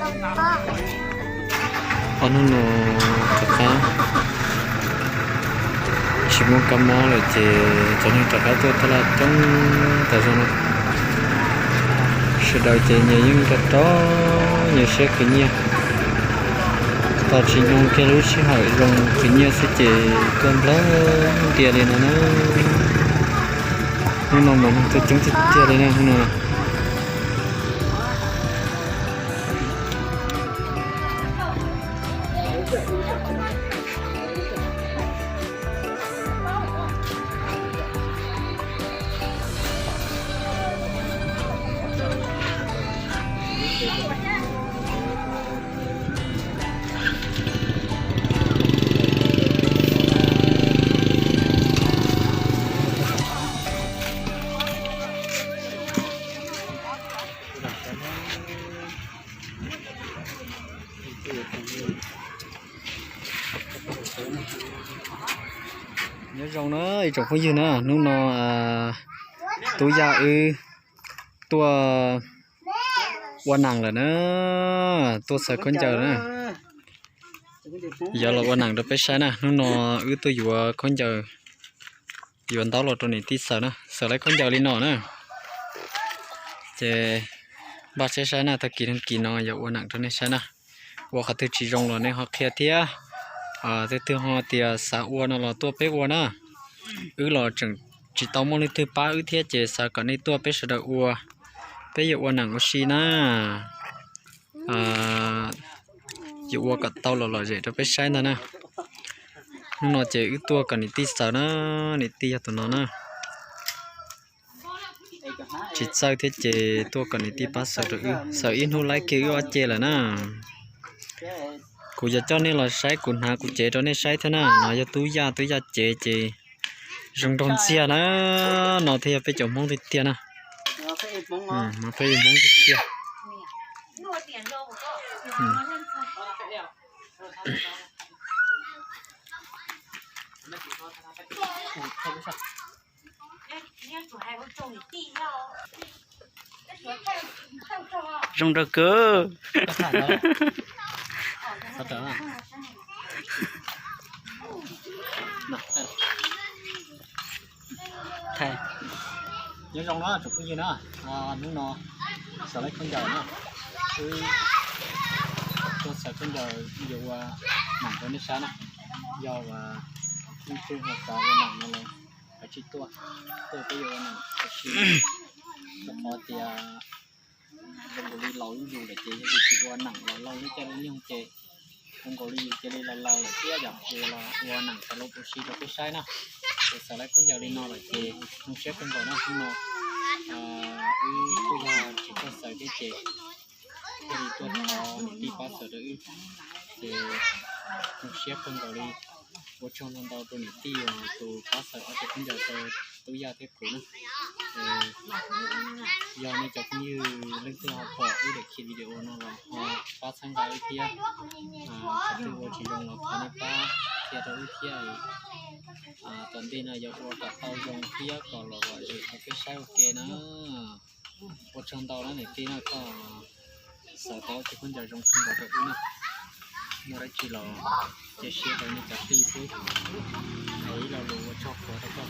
Ob hnub no rov qab tsis muaj kab mob lawm ces cov neeg rov qab tuaj taj laj coob tas zog no. Sawv daws ces nyias yeej rau rau nyias siab khwv nyiaj. Tos tsis nyoog kiag lub sij hawm zoo khwv nyiaj xwb ces tuaj nplawg ntias li no na. Hnub no mas neeg tuaj coob tiag tiag li na hnub no. Nyob zoo na ib tsoom phooj ywg na, hnub no Tub Yaj wb tuaj ua nees lawm na, tuaj xaws khaub ncaws na. Yuav los ua nees rau peb saib na, hnub no wb tuaj yuav khaub ncaws, yuav ntaub los rau niam tij xaws na, xaws lawv khaub ncaws li no na. Ces npaj saib saib na, tag kis neeg kis no yuav ua nees rau nej saib na. Ua qhov twg tsis zoo los nej ho qhia thiab. Twg twg ho tias xav ua no los tuaj peb ua na. Wb los tseem tsis tau muaj leej twg pab wb thiab ces xav kom nej tuaj peb sawv daws ua, peb yuav ua nees ua si na. Yuav ua kom tau los lom zem rau peb saib ntag na. Hnub no ces wb tuaj kom niam tij xaws na, niam tij yog tus no na. Tsis txawj thiab ces tuaj kom niam tij pab xaws rau wb, xaws ib hnub laib kiag wb ob ce lawm na. Kuv yuav coj nej los saib, kuv hnav kuv cev rau nej saib thiab na. No yog Tub Yaj, Tub Yaj cev ces zoo nraug ntxiag na. No thiaj yog peb cov Hmoob tiag tiag na. Hmoob tiag tiag. Zoo nraug kawg. Nyob zoo na tsoom phooj ywg na, hnub no xaws lawv khaub ncaws na, wb tuaj xaws khaub ncaws yuav ua nees rau nej saib na, yog ua neej tseeb ho xav ua nees no los kav tsij tuaj, tuaj peb yuav ua nees rau si, rau qhov tias zoo nkaus li laus zuj zus lawm ces yog tsis ua nees los laus lub caij lub nyoog ces zoo nkaus li yus cia li laus laus lawm thiab yom, ces los ua nees xaws lawv ua si rau peb saib na. Ces xaws lawv khaub ncaws li no lawm ces zoo siab kawg nkaus na hnub no wb kuj yog tsis txawj xaws thiab ces thiaj li tuaj thov niam tij pab xaws rau wb, ces zoo siab kawg nkaus li. Ua tsaug ntau ntau rau niam tij uas tus pab xaws ob ce khaub ncaws rau Tub Yaj thiab kuv na. Yog nej cov phooj ywg leej twg ho pom wb daim khi video no los ho pab txhawb nqa wb thiab. Qhov twg ua tsis zoo los thov nej pab qhia rau wb thiab. Tom ntej no yuav ua kom tau zoo thiab kom los lom zem rau peb saib ua ke na. Ua tsaug ntau na niam tij na, koj xaws tau ob ce khaub ncaws zoo kawg nkaus rau wb na. Muaj dab tsi los cia siab rau nej cov tij xwb, hais ib lo lus ua tsaug qhuav rau koj.